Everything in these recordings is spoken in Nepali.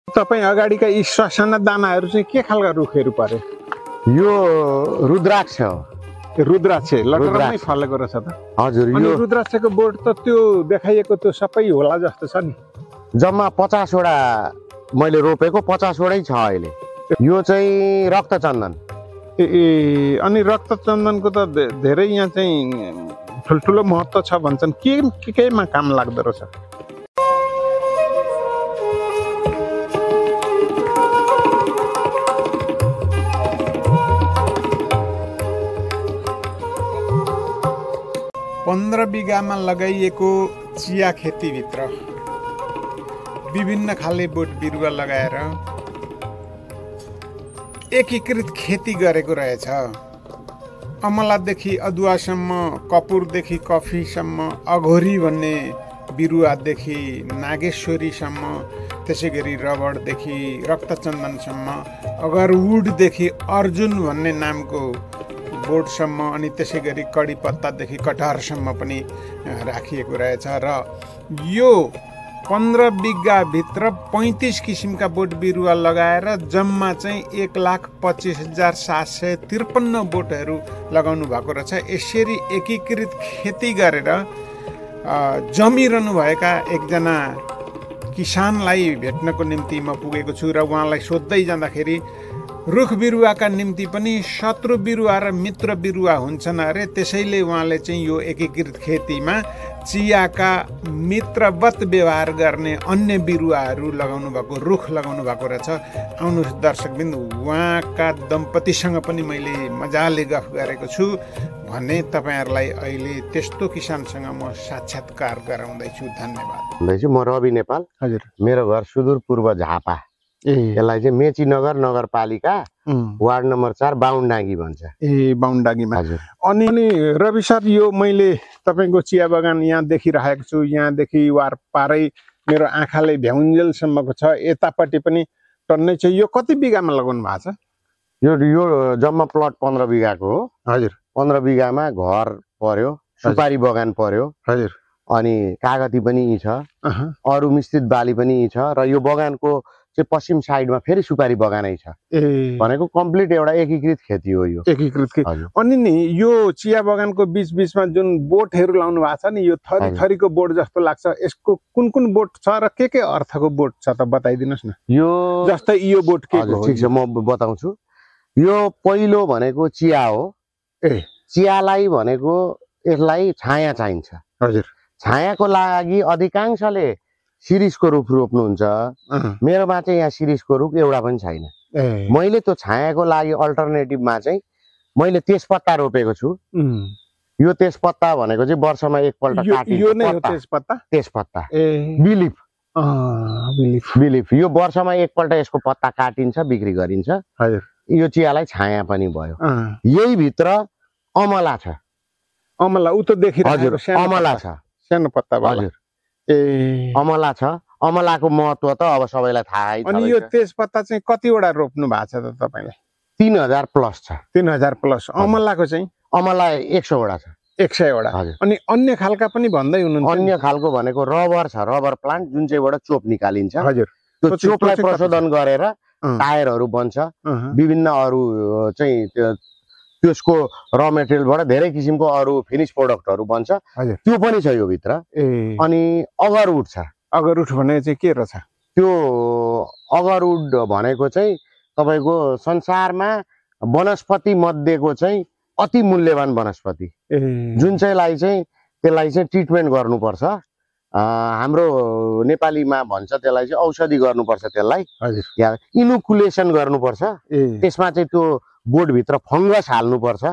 तपाईँ अगाडिका यी ससाना दानाहरू चाहिँ के खालका रुखहरू परे? यो रुद्राक्ष हो। रुद्राक्ष लटरमै फलेको रहेछ त। हजुर, अनि यो रुद्राक्षको बोट त त्यो देखाइएको त्यो सबै होला जस्तो छ नि। जम्मा 50 वटा मैले रोपेको 50 वटै छ अहिले। यो चाहिँ रक्तचन्दन। ए अनि रक्तचन्दनको त धेरै यहाँ चाहिँ ठुल्ठुलो महत्त्व छ भन्छन्। केमा काम लाग्दो रहेछ? पन्ध्र बिघामा लगाइएको चिया खेतीभित्र विभिन्न खाले बोट बिरुवा लगाएर एकीकृत खेती गरेको रहेछ। अमलादेखि अदुवासम्म, कपुरदेखि कफीसम्म, अघोरी भन्ने बिरुवादेखि नागेश्वरीसम्म, त्यसै गरी रबरदेखि रक्तचन्दनसम्म, अगरवुडदेखि अर्जुन भन्ने नामको बोटसम्म, अनि त्यसै गरी कडी पत्तादेखि कटहरसम्म पनि राखिएको रहेछ। र यो 15 बिघाभित्र 35 किसिमका बोट बिरुवा लगाएर जम्मा चाहिँ 1,25,753 बोटहरू लगाउनु भएको रहेछ। यसरी एकीकृत खेती गरेर जमिरहनु भएका एकजना किसानलाई भेट्नको निम्ति म पुगेको छु र उहाँलाई सोध्दै जाँदाखेरि रुख बिरुवाका निम्ति पनि शत्रु बिरुवा र मित्र बिरुवा हुन्छन् अरे, त्यसैले उहाँले चाहिँ यो एकीकृत खेतीमा चियाका मित्रवत व्यवहार गर्ने अन्य बिरुवाहरू लगाउनु भएको, रुख लगाउनु भएको रहेछ। आउनुहोस् दर्शकबिन्दु, उहाँका दम्पतिसँग पनि मैले मजाले गफ गरेको छु भने तपाईँहरूलाई अहिले त्यस्तो किसानसँग म साक्षात्कार गराउँदैछु। धन्यवाद। म रवि नेपाल। हजुर, मेरो घर सुदूर पूर्व झापा। यसलाई चाहिँ मेचीनगर नगरपालिका वार्ड नम्बर 4 बाहुनडाँगी भन्छ। बाहुनडाँगीमा। हजुर। अनि रवि सर, यो मैले तपाईँको चिया बगान यहाँ देखिरहेको छु। यहाँदेखि वार पारै मेरो आँखाले भ्याउन्जेलसम्मको छ, यतापट्टि पनि टन्नै छ। यो कति बिघामा लगाउनु भएको छ? यो जम्मा प्लट 15 बिघाको हो। हजुर। 15 बिघामा घर पर्यो, सुपारी बगान पर्यो। हजुर। अनि कागती पनि यी छ, अरू मिश्रित बाली पनि यी छ, र यो बगानको चाहिँ पश्चिम साइडमा फेरि सुपारी बगानै छ। भनेको कम्प्लिट एउटा एकीकृत खेती हो यो। एकीकृत खेती। अनि नि यो चिया बगानको बीच बीचमा जुन बोटहरू लाउनु भएको छ नि, यो थरी थरीको बोट जस्तो लाग्छ। यसको कुन कुन बोट छ र के अर्थको बोट छ त बताइदिनुहोस् न। यो जस्तै यो बोट के हो? ठिक छ, म बताउँछु। यो पहिलो भनेको चिया हो। चियालाई भनेको यसलाई छाया चाहिन्छ। हजुर। छायाको लागि अधिकांशले शिरीषको रुख रोप्नुहुन्छ। मेरोमा चाहिँ यहाँ शिरीषको रुख एउटा पनि छैन। मैले त्यो छायाको लागि अल्टरनेटिभमा चाहिँ मैले तेजपत्ता रोपेको छु। यो तेजपत्ता भनेको चाहिँ वर्षमा एकपल्ट काटिन्छ। यो नै हो तेजपत्ता? तेजपत्ता, बिलिफ। यो वर्षमा एकपल्ट यसको पत्ता काटिन्छ, बिक्री गरिन्छ। हजुर। यो चियालाई छाया पनि भयो। यही भित्र अमला छ। अमला उ त देखिरहेको? हजुर, अमला छ, सानो पत्ता। हजुर, अमला छ। अमलाको महत्त्व त अब सबैलाई थाहै छ। अनि यो तेजपत्ता चाहिँ कतिवटा रोप्नु भएको छ त तपाईँले? 3000 प्लस छ। 3000 प्लस। अमलाको चाहिँ? अमला 100 वटा छ। 100 वटा। अनि अन्य खालका पनि भन्दै हुनुहुन्छ? अन्य खालको भनेको रबर छ, रबर प्लान्ट, जुन चाहिँबाट चोप निकालिन्छ। हजुर। त्यो चोपलाई प्रशोधन गरेर टायरहरू बन्छ। विभिन्न अरू चाहिँ त्यसको र मेटेरियलबाट धेरै किसिमको अरू फिनिश प्रोडक्टहरू बन्छ। त्यो पनि छ यो भित्र। अनि अगरवुड छ। अगरवुड भनेको चाहिँ के रहेछ? त्यो अगरवुड भनेको चाहिँ तपाईँको संसारमा वनस्पति मध्येको चाहिँ अति मूल्यवान वनस्पति, जुन चाहिँ त्यसलाई चाहिँ ट्रिटमेन्ट गर्नुपर्छ। हाम्रो नेपालीमा भन्छ त्यसलाई चाहिँ औषधि गर्नुपर्छ। त्यसलाई या इनोकुलेसन गर्नुपर्छ। त्यसमा चाहिँ त्यो बोटभित्र फङ्गस हाल्नुपर्छ,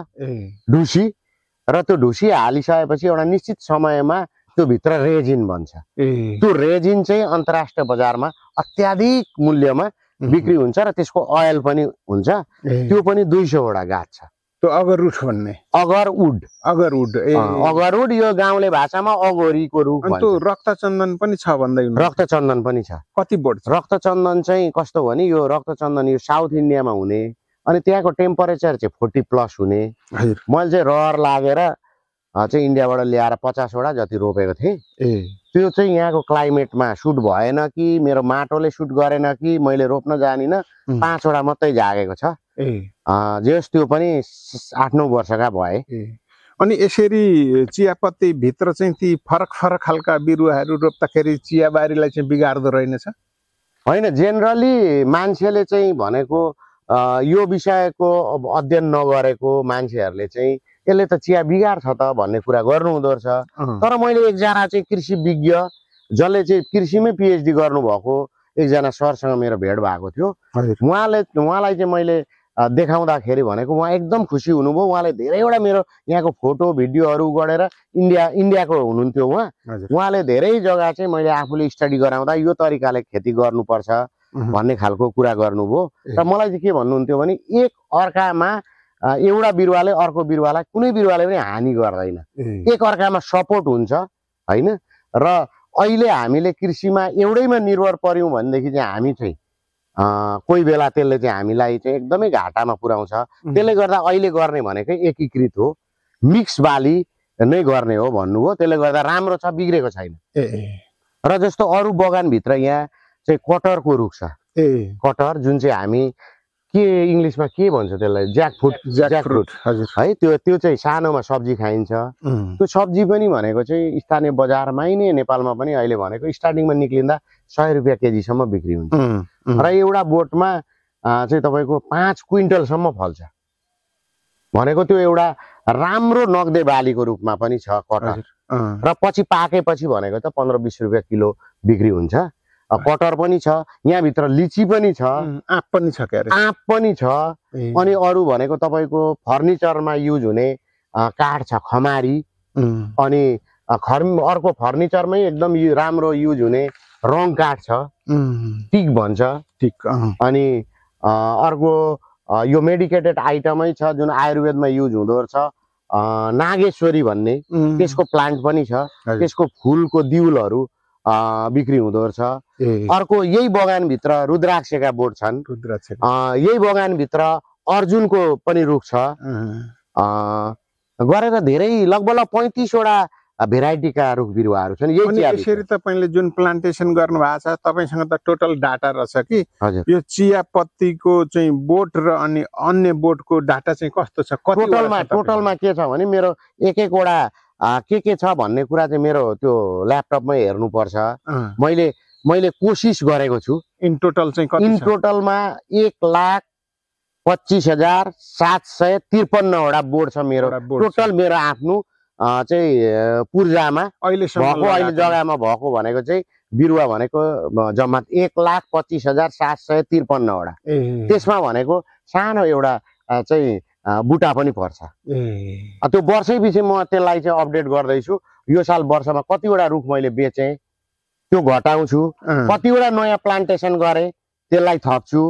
ढुसी। र त्यो ढुसी हालिसकेपछि एउटा निश्चित समयमा त्यो भित्र रेजिन बन्छ। त्यो रेजिन चाहिँ अन्तर्राष्ट्रिय बजारमा अत्याधिक मूल्यमा बिक्री हुन्छ र त्यसको अयल पनि हुन्छ। त्यो पनि 200 वटा गाछ छ। त्यो अगरवुड भन्ने? अगरवुड। अगरवुड यो गाउँले भाषामा अगोरीको रुख भन्छ। त्यो रक्तचन्दन पनि छ भन्दै हुनुहुन्छ? रक्तचन्दन पनि छ। कति बोट छ? रक्तचन्दन चाहिँ कस्तो भने यो रक्तचन्दन यो साउथ इन्डियामा हुने, अनि त्यहाँको टेम्परेचर चाहिँ 40+ हुने। मैले चाहिँ रहर लागेर चाहिँ इन्डियाबाट ल्याएर 50 वटा जति रोपेको थिएँ। त्यो चाहिँ यहाँको क्लाइमेटमा सुट भएन कि मेरो माटोले सुट गरेन कि मैले रोप्न जानिनँ 5 वटा मात्रै जागेको छ जस त्यो पनि 8-9 वर्षका भए अनि यसरी चियापत्ती भित्र चाहिँ ती फरक फरक खालका बिरुवाहरू रोप्दाखेरि चियाबारीलाई चाहिँ बिगार्दो रहेनछ होइन जेनरली मान्छेले चाहिँ भनेको यो विषयको अध्ययन नगरेको मान्छेहरूले चाहिँ यसले त चिया बिगार्छ त भन्ने कुरा गर्नु हुँदो रहेछ तर मैले एकजना चाहिँ कृषि विज्ञ जसले चाहिँ कृषिमै पिएचडी गर्नुभएको एकजना सरसँग मेरो भेट भएको थियो उहाँलाई चाहिँ मैले देखाउँदाखेरि भनेको उहाँ एकदम खुसी हुनुभयो उहाँले धेरैवटा मेरो यहाँको फोटो भिडियोहरू गरेर इन्डियाको हुनुहुन्थ्यो उहाँले धेरै जग्गा चाहिँ मैले आफूले स्टडी गराउँदा यो तरिकाले खेती गर्नुपर्छ भन्ने खालको कुरा गर्नुभयो र मलाई चाहिँ के भन्नुहुन्थ्यो भने एक अर्कामा एउटा बिरुवाले अर्को बिरुवालाई कुनै बिरुवाले पनि हानि गर्दैन एक अर्कामा सपोर्ट हुन्छ हैन र अहिले हामीले कृषिमा एउटैमा निर्भर पर्यौं भनेदेखि चाहिँ हामी चाहिँ कोही बेला त्यसले चाहिँ हामीलाई चाहिँ एकदमै घाटामा पुर्याउँछ त्यसले गर्दा अहिले गर्ने भनेकै एकीकृत हो मिक्स बाली नै गर्ने हो भन्नुभयो त्यसले गर्दा राम्रो छ बिग्रेको छैन र जस्तो अरू बगानभित्र यहाँ चाहिँ कटरको रुख छ कटर जुन चाहिँ हामी के इंग्लिशमा के भन्छ त्यसलाई ज्याकफ्रुट हजुर है त्यो चाहिँ सानोमा सब्जी खाइन्छ त्यो सब्जी पनि भनेको चाहिँ स्थानीय बजारमै नै नेपालमा पनि अहिले भनेको स्टार्टिङमा निक्लिँदा 100 रुपैयाँ केजीसम्म बिक्री हुन्छ र एउटा बोटमा चाहिँ तपाईको 5 क्विन्टलसम्म फल्छ भनेको त्यो एउटा राम्रो नगदे बालीको रूपमा पनि छ कटर र पछि पाकेपछि भनेको त 15-20 रुपैयाँ किलो बिक्री हुन्छ कटर पनि छ यहाँ भित्र लिची पनि छ आँप पनि छ के अरे आँप पनि छ अनि अरु भनेको तपाईको फर्निचरमा युज हुने काठ छ खमारी अनि अर्को फर्निचरमै एकदम राम्रो युज हुने रङ काठ छ टिक भन्छ टिक अनि अर्को यो मेडिकेटेड आइटमै छ जुन आयुर्वेदमा युज हुँदो रहेछ नागेश्वरी भन्ने त्यसको प्लान्ट पनि छ त्यसको फूलको दिउलहरू बिक्री हुँदो रहेछ अर्को यही बगान भित्र रुद्राक्षका बोट छन् यही बगान भित्र अर्जुनको पनि रुख छ गरेर धेरै लगभग 35 वटा भेराइटीका रुख बिरुवाहरू छन् यही चिया यसरी तपाईले जुन प्लान्टेसन गर्नु भएको छ तपाईसँग त टोटल डाटा रहेछ कि यो चियापत्तीको चाहिँ बोट र अनि अन्य बोटको डाटा चाहिँ कस्तो छ टोटलमा के छ भने मेरो एक वटा के छ भन्ने कुरा चाहिँ मेरो त्यो ल्यापटपमै हेर्नु पर्छ मैले कोशिश गरेको छु इन टोटल चाहिँ कति इन टोटलमा 1,25,753 वटा बोर्ड छ मेरो टोटल मेरो आफ्नो चाहिँ पूर्जामा अहिले जग्गामा भएको भनेको चाहिँ बिरुवा भनेको जम्मा 1,25,753 वटा त्यसमा भनेको सानो एउटा चाहिँ बुटा पनि पर्छ त्यो वर्षै पछि म त्यसलाई चाहिँ अपडेट गर्दैछु यो साल वर्षमा कतिवटा रुख मैले बेचे त्यो घटाउँछु कतिवटा नयाँ प्लान्टेसन गरे त्यसलाई थप्छु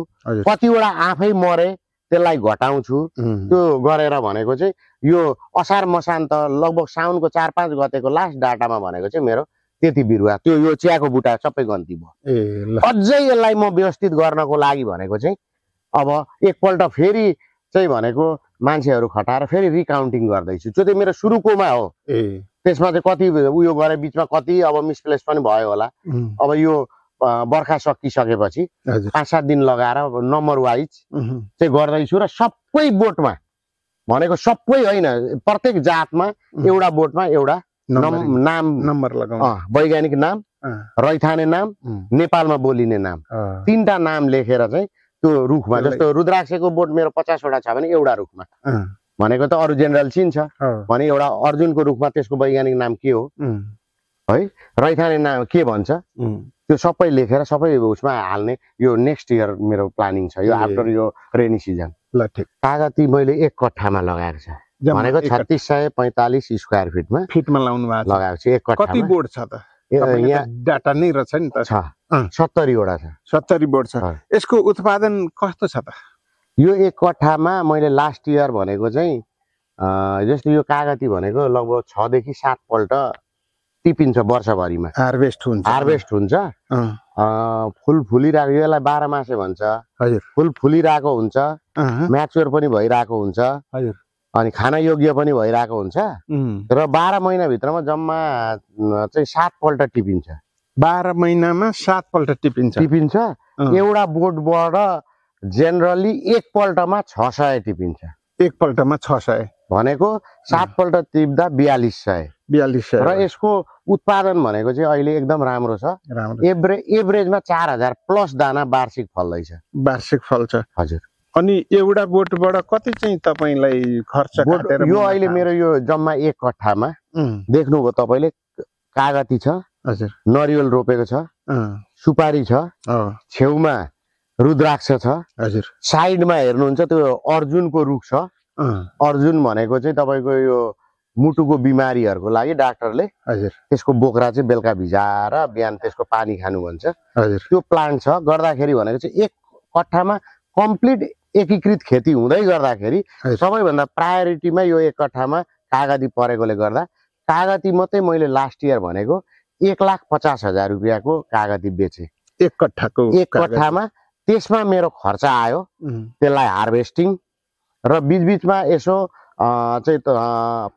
कतिवटा आफै मरे त्यसलाई घटाउँछु त्यो गरेर भनेको चाहिँ यो असार मसान त लगभग साउनको 4-5 गतेको लास्ट डाटामा भनेको चाहिँ मेरो त्यति बिरुवा त्यो यो चियाको बुटा सबै गन्ती भयो अझै यसलाई म व्यवस्थित गर्नको लागि भनेको चाहिँ अब एकपल्ट फेरि चाहिँ भनेको मान्छेहरू खटाएर फेरि रिकाउन्टिङ गर्दैछु त्यो चाहिँ मेरो सुरुकोमा हो त्यसमा चाहिँ कति उयो गरे बिचमा कति अब मिसप्लेस पनि भयो होला अब यो बर्खा सकिसकेपछि 5-7 दिन लगाएर नम्बर वाइज चाहिँ गर्दैछु र सबै बोटमा भनेको सबै होइन प्रत्येक जातमा एउटा बोटमा एउटा नाम नम्बर लगाउनु वैज्ञानिक नाम रैथाने नाम नेपालमा बोलिने नाम 3टा नाम लेखेर चाहिँ त्यो रुखमा जस्तो रुद्राक्षको बोट मेरो 50 वटा छ भने एउटा रुखमा भनेको त अरु जेनरल चिन्छ भने एउटा अर्जुनको रुखमा त्यसको वैज्ञानिक नाम के हो है रैथाने नाम के भन्छ त्यो सबै लेखेर सबै उसमा हाल्ने यो नेक्स्ट इयर मेरो प्लानिङ छ यो आफ्टर यो रेनी सिजन ल ठीक कागती मैले 1 कट्ठामा लगाएको छ भनेको 3645 स्क्वायर फिटमा लाउनु भएको लगाएको छु 1 कट्ठामा कति बोर्ड छ त यहाँ डाटा नै रहेछ नि त छ 70 वटा छ 70 बोर्ड छ यसको उत्पादन कस्तो छ त यो 1 कट्ठामा मैले लास्ट इयर भनेको चाहिँ जस्तो यो कागती भनेको लगभग 6 देखि 7 पल्ट टिपिन्छ वर्षभरिमा हार्भेस्ट हुन्छ फुल फुलिरहेको यसलाई 12 मासे भन्छ हजुर फुल फुलिरहेको हुन्छ म्याच्योर पनि भइरहेको हुन्छ हजुर अनि खान योग्य पनि भइरहेको हुन्छ र 12 महिनाभित्रमा जम्मा चाहिँ 7 पल्ट टिपिन्छ। 12 महिनामा 7 पल्ट टिपिन्छ। एउटा बोटबाट जेनरली एक पल्टमा 600 टिपिन्छ। एक पल्टमा 600 भनेको 7 पल्ट टिप्दा 4200 र यसको उत्पादन भनेको चाहिँ अहिले एकदम राम्रो छ। एभरेजमा 4000 प्लस दाना वार्षिक फल्दैछ। वार्षिक फल्छ। हजुर। अनि एउटा बोटबाट कति चाहिँ तपाईलाई खर्च काटेर? यो अहिले मेरो यो जम्मा 1 कट्ठामा देख्नुभयो तपाईले कागती छ। हजुर। नरिवल रोपेको छ। सुपारी छ। छेउमा रुद्राक्ष छ। हजुर। साइडमा हेर्नुहुन्छ त्यो अर्जुनको रुख छ। अर्जुन भनेको चाहिँ तपाईको यो मुटुको बिमारीहरुको लागि डाक्टरले हजुर त्यसको बोक्रा चाहिँ बेलुका भिजाएर बिहान त्यसको पानी खानु भन्छ। हजुर। त्यो प्लान्ट छ। गर्दाखेरि भनेको चाहिँ 1 कट्ठामा कम्प्लिट एकीकृत खेती हुँदै गर्दाखेरि सबैभन्दा प्रायोरिटीमा यो 1 कट्ठामा कागती परेकोले गर्दा कागती मात्रै मैले लास्ट इयर भनेको 1,50,000 रुपैयाँको कागती बेचे। 1 कट्ठाको 1 कट्ठामा। त्यसमा मेरो खर्च आयो त्यसलाई हार्भेस्टिङ र बीचबीचमा यसो चाहिँ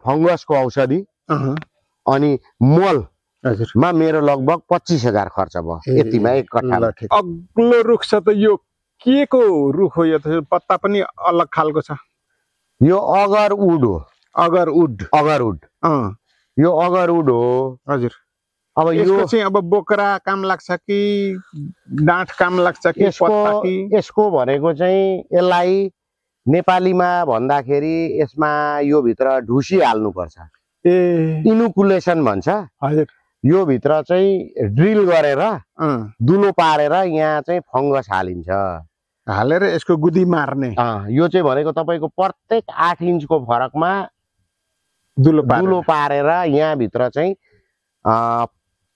फंगसको औषधि अनि मलमा मेरो लगभग 25,000 खर्च भयो यतिमा 1 कट्ठामा। अग्लो रुख छ त यो के को रुख हो? यो त पत्ता पनि अलग खालको छ। यो अगरवुड हो। अगरवुड यो अगरवुड हो। हजुर। अब यो चाहिँ अब बोक्रा काम लाग्छ कि डाँठ काम लाग्छ कि पत्ता कि? यसको भनेको चाहिँ यसलाई नेपालीमा भन्दाखेरि यसमा यो भित्र ढुसी हाल्नु पर्छ। इनुकुलेसन भन्छ। हजुर। यो भित्र चाहिँ ड्रिल गरेर दुलो पारेर यहाँ चाहिँ फंगस हालिन्छ। हालेर यसको गुदी मार्ने। यो चाहिँ भनेको तपाईको प्रत्येक 8 इन्चको फरकमा दुलो पारेर यहाँ भित्र चाहिँ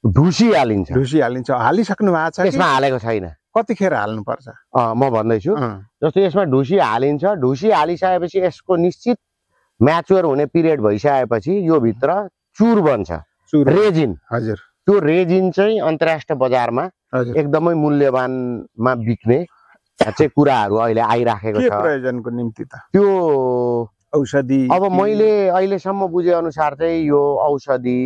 ढुसी हालिन्छ। हालिसक्नु भएको छ? यसमा हालेको छैन। कतिखेर हाल्नु पर्छ? म भन्दैछु। जस्तो यसमा ढुसी हालिन्छ। ढुसी हालिसकेपछि यसको निश्चित म्याच्योर हुने पिरियड भइसकेपछि यो भित्र चुर बन्छ। रेजिन। हजुर। त्यो रेजिन चाहिँ अन्तर्राष्ट्रिय बजारमा एकदमै मूल्यवानमा बिक्ने चाहिँ कुराहरू अहिले आइराखेको छ। के प्रयोजनको निम्ति त? त्यो औषधि। अब मैले अहिलेसम्म बुझे अनुसार चाहिँ यो औषधि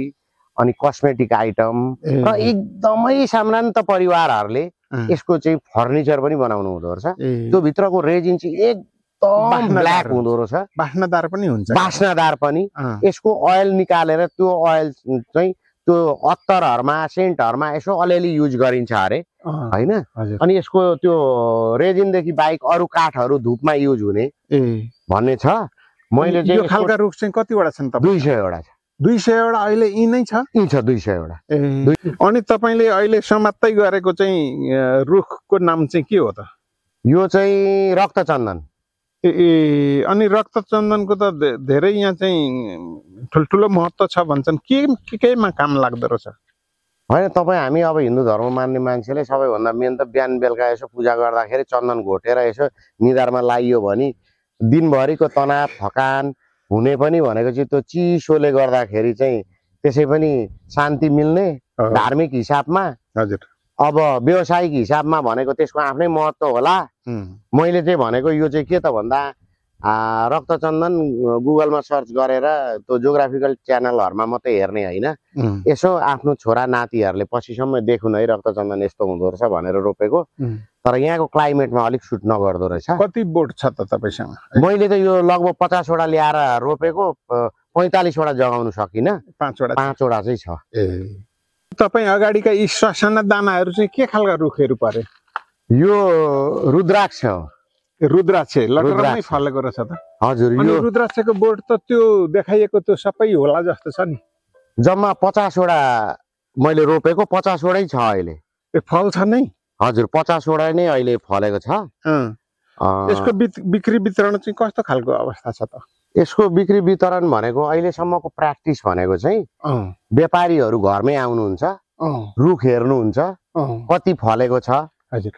अनि कस्मेटिक आइटम र एकदमै सामान्य परिवारहरूले यसको चाहिँ फर्निचर पनि बनाउनु हुँदो रहेछ। त्यो भित्रको रेजिन चाहिँ एकदम ब्ल्याक हुँदो रहेछ। बास्नादार पनि हुन्छ। बास्नादार पनि। यसको ओइल निकालेर त्यो ओइल चाहिँ त्यो अत्तरहरुमा सेन्टहरुमा यसो अलिअलि युज गरिन्छ अरे हैन। अनि यसको त्यो रेजिनदेखि बाहेक अरु काठहरु धूपमा युज हुने भन्ने छ। मैले चाहिँ यो खालका रुख चाहिँ कतिवटा छन् त? 200 वटा छ। 200 वटा अहिले यी नै छ? यी छ 200 वटा। अनि तपाईले अहिले समात्दै गरेको चाहिँ रुखको नाम चाहिँ के हो त? यो चाहिँ रक्तचन्दन। अनि रक्तचन्दनको त धेरै यहाँ चाहिँ ठुलठुलो महत्व छ भन्छन्। केमा काम लाग्दो रहेछ? हैन तपाई हामी अब हिन्दू धर्म मान्ने मान्छेले सबैभन्दा मेन त बिहान बेलुका यसो पूजा गर्दाखेरि चन्दन घोटेर यसो निधारमा लाइयो भने दिनभरिको तनाव थकान हुने पनि भनेको चाहिँ त्यो चिसोले गर्दाखेरि चाहिँ त्यसै पनि शान्ति मिल्ने धार्मिक हिसाबमा। हजुर। अब व्यावसायिक हिसाबमा भनेको त्यसको आफ्नै महत्व होला। मैले चाहिँ भनेको यो चाहिँ के त भन्दा रक्तचन्दन गुगलमा सर्च गरेर त्यो जियोग्राफिकल च्यानलहरुमा मात्रै हेर्ने हैन। यसो आफ्नो छोरा नातिहरुले पछिसम्म देखुन है रक्तचन्दन यस्तो हुँदो रहेछ भनेर रोपेको। तर यहाँको क्लाइमेटमा अलिक सुट नगर्दो रहेछ। कति बोट छ त तपाईसँग? मैले त यो लगभग 50 वटा ल्याएर रोपेको 45 वटा जगाउन सकिन। 5 वटा चाहिँ छ। तपाई अगाडिका यी ससाना दानाहरु चाहिँ के खालका रुखहरु परे? यो रुद्राक्ष हो। रुद्राक्ष लटरमै फलेको रहेछ त? हजुर। यो रुद्राक्षको बोट त त्यो देखाइएको त्यो सबै होला जस्तो छ नि। जम्मा 50 वटा मैले रोपेको 50 वटै छ अहिले। फल छ नै? हजुर 50 वटा नै अहिले फलेको छ। यसको बिक्री वितरण चाहिँ कस्तो खालको अवस्था छ त? यसको बिक्री वितरण भनेको अहिलेसम्मको प्र्याक्टिस भनेको चाहिँ व्यापारीहरू घरमै आउनुहुन्छ, रुख हेर्नुहुन्छ, कति फलेको छ,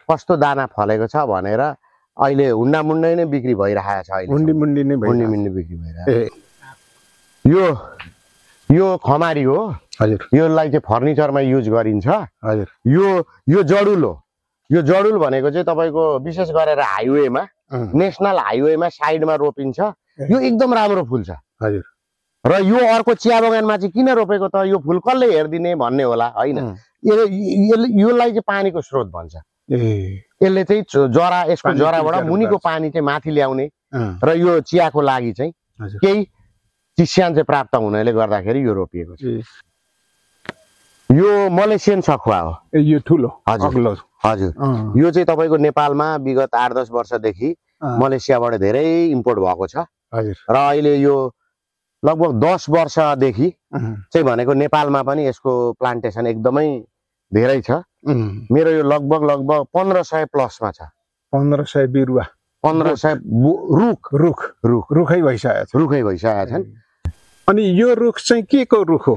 कस्तो दाना फलेको छ भनेर अहिले हुन्डा मुन्डै नै बिक्री भइरहेको छ। अहिले हुन्डी मुन्डी नै बिक्री भइरहेको। यो खमारी हो। हजुर। योलाई चाहिँ फर्निचरमा युज गरिन्छ। हजुर। यो जडुल हो। यो जडुल भनेको चाहिँ तपाईको विशेष गरेर हाइवेमा नेशनल हाइवेमा साइडमा रोपिन्छ यो एकदम राम्रो फुल छ हजुर र यो अर्को चिया बगानमा चाहिँ किन रोपेको त यो फुल कसले हेरिदिने भन्ने होला होइन यसलाई चाहिँ पानीको स्रोत भन्छ यसले चाहिँ जरा यसको जराबाट मुनिको पानी चाहिँ माथि ल्याउने र यो चियाको लागि चाहिँ केही चिस्यान चाहिँ प्राप्त हुनाले गर्दाखेरि यो रोपिएको छ यो मलेसियन सखुवा हो यो ठुलो हजुर हजुर यो चाहिँ तपाईँको नेपालमा विगत 8-10 वर्षदेखि मलेसियाबाट धेरै इम्पोर्ट भएको छ हजुर र अहिले यो लगभग 10 वर्षदेखि चाहिँ भनेको नेपालमा पनि यसको प्लान्टेसन एकदमै धेरै छ मेरो यो लगभग 1500 प्लसमा छ 1500 बिरुवा 1500 रुखै भइसकेका छन् अनि यो रुख चाहिँ के को रुख हो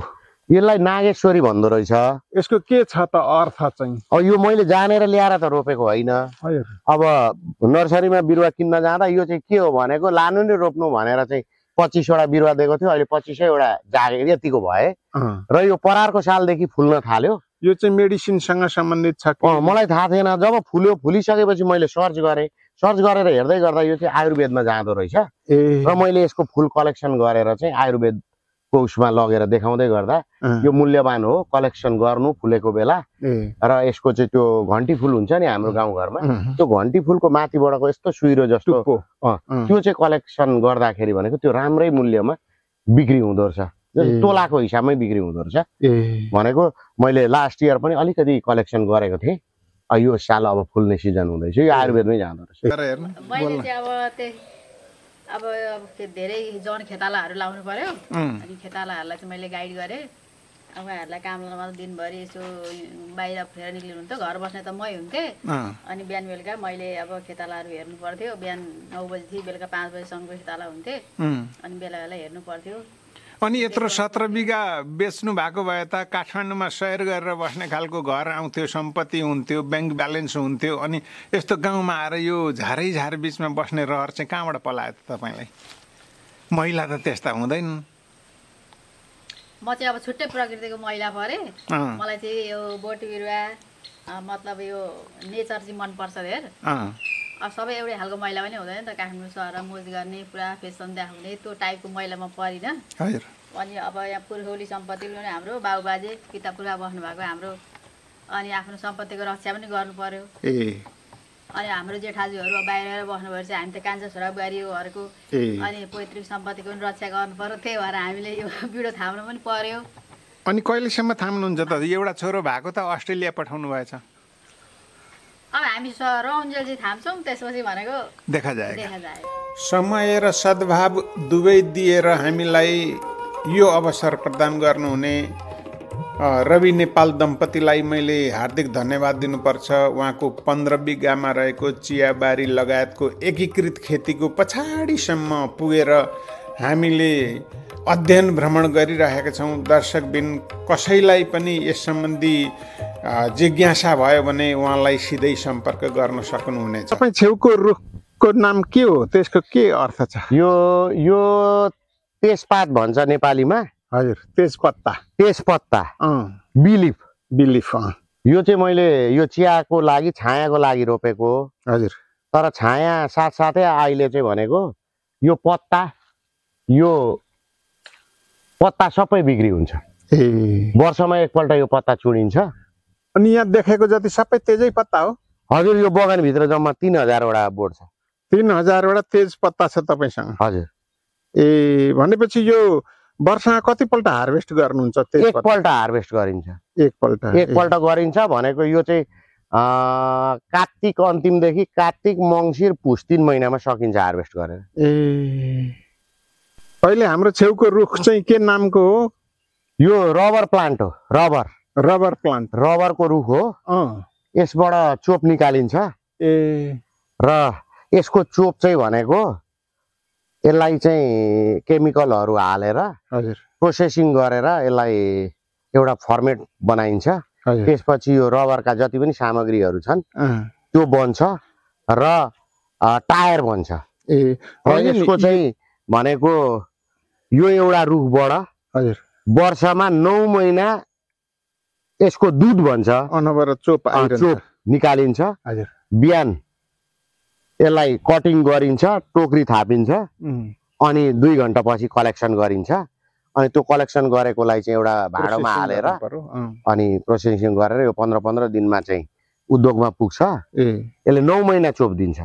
यसलाई नागेश्वरी भन्दो रहेछ यसको के छ त अर्थ चाहिँ अब यो मैले जानेर ल्याएर त रोपेको होइन अब नर्सरीमा बिरुवा किन्न जाँदा यो चाहिँ के हो भनेको लानु नि रोप्नु भनेर चाहिँ 25 वटा बिरुवा दिएको थियो अहिले 2500 वटा जागे यतिको भए र यो परारको सालदेखि फुल्न थाल्यो यो चाहिँ मेडिसिनसँग सम्बन्धित छ मलाई थाहा थिएन जब फुलिसकेपछि मैले सर्च गरेर हेर्दै गर्दा यो चाहिँ आयुर्वेदमा जाँदो रहेछ र मैले यसको फुल कलेक्सन गरेर चाहिँ आयुर्वेदको उसमा लगेर देखाउँदै गर्दा यो मूल्यवान हो कलेक्सन गर्नु फुलेको बेला र यसको चाहिँ त्यो घन्टी फुल हुन्छ नि हाम्रो गाउँघरमा त्यो घन्टी फुलको माथिबाटको यस्तो सुइरो जस्तो त्यो चाहिँ कलेक्सन गर्दाखेरि भनेको त्यो राम्रै मूल्यमा बिक्री हुँदो रहेछ तोलाको हिसाबमै बिक्री हुँदो रहेछ भनेको मैले लास्ट इयर पनि अलिकति कलेक्सन गरेको थिएँ यो साल अब फुल्ने सिजन हुँदैछ यो आयुर्वेदमै जाँदो रहेछ अब धेरै जन खेतालाहरू लाउनु पर्यो अनि खेतालाहरूलाई चाहिँ मैले गाइड गरेँ अब उहाँहरूलाई काम गर्नमा दिनभरि यसो बाहिर फेर निक्लिनु हुन्थ्यो घर बस्ने त मै हुन्थेँ अनि बिहान बेलुका मैले अब खेतालाहरू हेर्नु पर्थ्यो बिहान 9 बजीदेखि बेलुका 5 बजीसम्मको खेताला हुन्थे अनि बेला बेला हेर्नु पर्थ्यो अनि यत्रो 17 बिघा बेच्नु भएको भए त काठमाडौँमा सयर गरेर बस्ने खालको घर आउँथ्यो सम्पत्ति हुन्थ्यो ब्याङ्क ब्यालेन्स हुन्थ्यो अनि यस्तो गाउँमा आएर यो झार बिचमा बस्ने रहर चाहिँ कहाँबाट पलायो त तपाईँलाई महिला त त्यस्ता हुँदैन म चाहिँ अब छुट्टै प्रकृतिको महिला परेँ मलाई चाहिँ यो बोट बिरुवा मतलब यो नेचर चाहिँ मनपर्छ धेर अब सबै एउटै खालको महिला पनि हुँदैन त काठमाडौँ सहरमा मोज गर्ने पुरा फेसन देखाउने त्यो टाइपको महिलामा परिनँ अनि अब यहाँ पुर्खौली सम्पत्ति पनि हाम्रो बाबुबाजे पिता पुर्खा बस्नु भएको हाम्रो अनि आफ्नो सम्पत्तिको रक्षा पनि गर्नु पर्यो अनि हाम्रो जेठाजुहरू बाहिर बस्नु भएर चाहिँ हामी त कान्छा छोरा बुहारी हो घरको अनि पैतृक सम्पत्तिको पनि रक्षा गर्नु पर्यो त्यही भएर हामीले यो बिडो थाम्नु पनि पर्यो अनि कहिलेसम्म थाम्नुहुन्छ त एउटा छोरो भएको त अस्ट्रेलिया पठाउनु भएछ अब हामी रौन्जेल चाहिँ थाम्छौँ त्यसपछि भनेको देखा जाए समय र सद्भाव दुवै दिएर हामीलाई यो अवसर प्रदान गर्नुहुने रवि नेपाल दम्पतिलाई मैले हार्दिक धन्यवाद दिनुपर्छ उहाँको 15 बिघामा रहेको चियाबारी लगायतको एकीकृत खेतीको पछाडिसम्म पुगेर हामीले अध्ययन भ्रमण गरिरहेका छौँ दर्शकबिन कसैलाई पनि यस सम्बन्धी जिज्ञासा भयो भने उहाँलाई सिधै सम्पर्क गर्न सक्नुहुनेछ तपाईँ छेउको रुखको नाम के हो त्यसको के अर्थ छ यो तेजपात भन्छ नेपालीमा हजुर तेजपत्ता बिलिफ यो चाहिँ मैले यो चियाको लागि छायाको लागि रोपेको हजुर तर छाया साथसाथै अहिले चाहिँ भनेको यो पत्ता सबै बिक्री हुन्छ वर्षमा एकपल्ट यो पत्ता चुडिन्छ अनि यहाँ देखेको जति सबै तेजै पत्ता हो हजुर यो बगानभित्र जम्मा 3000 वटा बोट छ 3000 वटा तेज पत्ता छ तपाईँसँग हजुर भनेपछि यो वर्षमा कतिपल्ट हार्भेस्ट गर्नुहुन्छ एकपल्ट हार्भेस्ट गरिन्छ एकपल्ट गरिन्छ भनेको यो चाहिँ कार्तिक अन्तिमदेखि कार्तिक मङ्सिर पुस 3 महिनामा सकिन्छ हार्भेस्ट गरेर अहिले हाम्रो छेउको रुख चाहिँ के नामको हो यो रबर प्लान्ट हो रबर प्लान्ट रबरको रुख हो यसबाट चोप निकालिन्छ र यसको चोप चाहिँ भनेको यसलाई चाहिँ केमिकलहरू हालेर प्रोसेसिङ गरेर यसलाई एउटा फर्मेट बनाइन्छ त्यसपछि यो रबरका जति पनि सामग्रीहरू छन् त्यो बन्छ र टायर बन्छ यसको चाहिँ भनेको यो एउटा रुखबाट वर्षमा 9 महिना यसको दुध बन्छ अनवरत चोप निकालिन्छ बिहान यसलाई कटिङ गरिन्छ टोकरी थापिन्छ अनि 2 घण्टा पछि कलेक्सन गरिन्छ अनि त्यो कलेक्सन गरेकोलाई चाहिँ एउटा भाँडोमा हालेर अनि प्रोसेसिङ गरेर यो 15 दिनमा चाहिँ उद्योगमा पुग्छ यसले 9 महिना चोप दिन्छ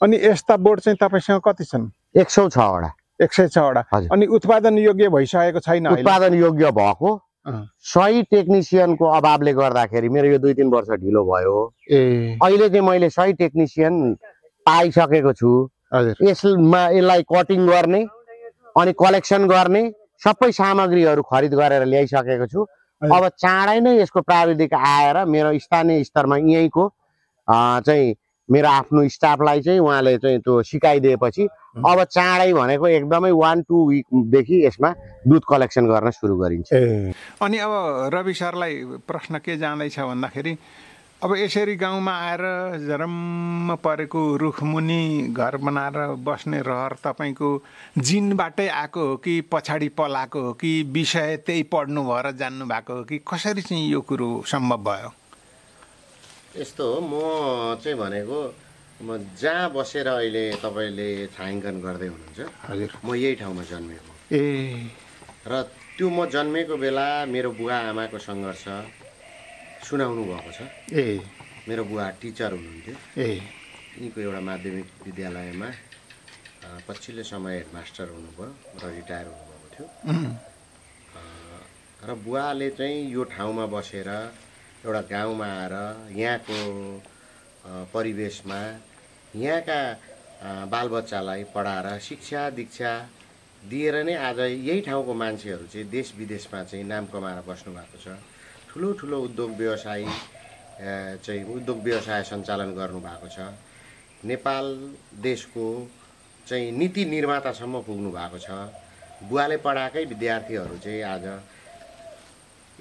अनि यस्ता बोट चाहिँ तपाईसँग कति छन् 106 वटा 106 वटा अनि उत्पादन योग्य भइसकेको छैन उत्पादन योग्य भएको सही टेक्निसियनको अभावले गर्दाखेरि मेरो यो 2-3 वर्ष ढिलो भयो अहिले चाहिँ मैले सही टेक्निसियन पाइसकेको छु यसलाई कटिङ गर्ने अनि कलेक्सन गर्ने सबै सामग्रीहरू खरिद गरेर ल्याइसकेको छु अब चाँडै नै यसको प्राविधिक आएर मेरो स्थानीय स्तरमा यहीँको चाहिँ मेरो आफ्नो स्टाफलाई चाहिँ उहाँले चाहिँ त्यो सिकाइदिएपछि अब चाँडै भनेको एकदमै 1-2 विकदेखि यसमा दुध कलेक्सन गर्न सुरु गरिन्छ अनि अब रवि सरलाई प्रश्न के जाँदैछ भन्दाखेरि अब यसरी गाउँमा आएर जरम्म परेको रुखमुनि घर बनाएर बस्ने रहर तपाईँको जिनबाटै आएको हो कि पछाडि पलाएको हो कि विषय त्यही पढ्नु भएर जान्नु भएको हो कि कसरी चाहिँ यो कुरो सम्भव भयो यस्तो हो म चाहिँ भनेको म जहाँ बसेर अहिले तपाईँले छायाङ्कन गर्दै हुनुहुन्छ हजुर म यही ठाउँमा जन्मेको र त्यो म जन्मेको बेला मेरो बुवा आमाको सङ्घर्ष सुनाउनु भएको छ मेरो बुवा टिचर हुनुहुन्थ्यो यहीँको एउटा माध्यमिक विद्यालयमा पछिल्लो समय हेडमास्टर हुनुभयो र रिटायर हुनुभएको थियो र बुवाले चाहिँ यो ठाउँमा बसेर एउटा गाउँमा आएर यहाँको परिवेशमा यहाँका बालबच्चालाई पढाएर शिक्षा दीक्षा दिएर नै आज यही ठाउँको मान्छेहरू चाहिँ देश विदेशमा चाहिँ नाम कमाएर बस्नु भएको छ ठुलो ठुलो उद्योग व्यवसाय सञ्चालन गर्नुभएको छ नेपाल देशको चाहिँ नीति निर्मातासम्म पुग्नु भएको छ बुवाले पढाएकै विद्यार्थीहरू चाहिँ आज